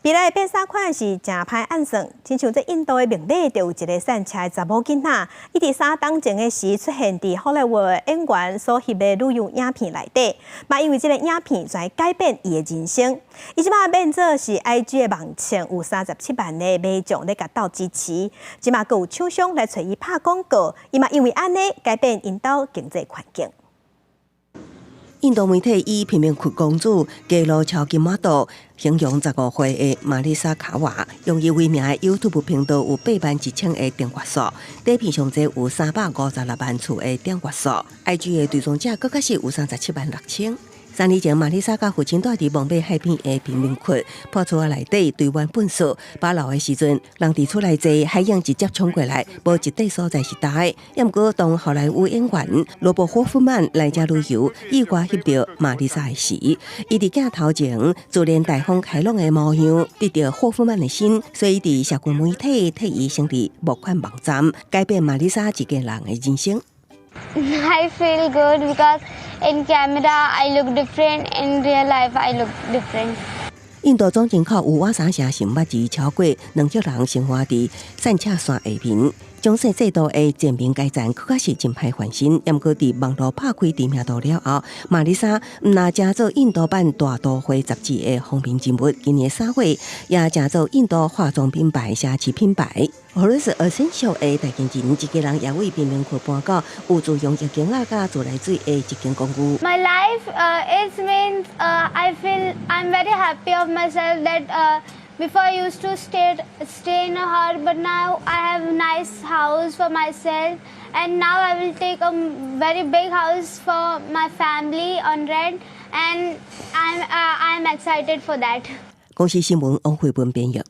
未來變衫款是誠歹按算，親像這印度的孟買就有一个散車的查某囡仔，伊佇3冬前的時出現佇好萊塢演員所翕的旅遊影片內底，嘛因為這个影片來改變伊的人生。伊這馬變做是 IG 的網站有37萬的民眾咧共鬥支持，這馬閣有廠商來揣伊拍廣告，伊嘛因為按呢改變𪜶兜經濟環境。印度媒體以貧民窟公主、街路超級模特形容15歲的瑪麗莎卡瓦，用伊為名的 YouTube 頻道有8萬1千個訂閱數，短片上濟有356萬次的點閱數，IG 的追蹤者閣較是有37萬6千。3年前，瑪麗莎佮父親蹛佇孟買海邊的貧民窟破厝仔內底堆滿糞埽，把老的時陣，人佇厝內坐，海湧直接衝過來，無一塊所在是焦的。毋過，當好萊塢演員羅伯霍夫曼來遮旅遊，意外翕著瑪麗莎的時，伊佇鏡頭前自然大方開朗的模樣，得著霍夫曼的心，所以佇社群媒體替伊成立募款網站，改變瑪麗莎一家人的人生。 I feel good because in camera I look different, in real life I look different. 印度總人口有倚三成是毋捌字，超過2億人生活佇散赤線下面。種姓制度的全面改善，確實是真歹翻身。毋過佇網路拍開知名度了後，瑪麗莎毋但成做印度版《大都會》雜誌的封面人物，今年3月也成做印度化妝品牌奢侈品牌。Florence Essential 的代言人，一家人也為貧民窟搬到有自用浴間啦、佮自來水的一間公寓。 My life is means I feel I'm very happy of myself that before I used to stay in a hut, but now I have nice house for myself, and now I will take a very big house for my family on rent, and I'm excited for that. 公視新聞王慧文編譯。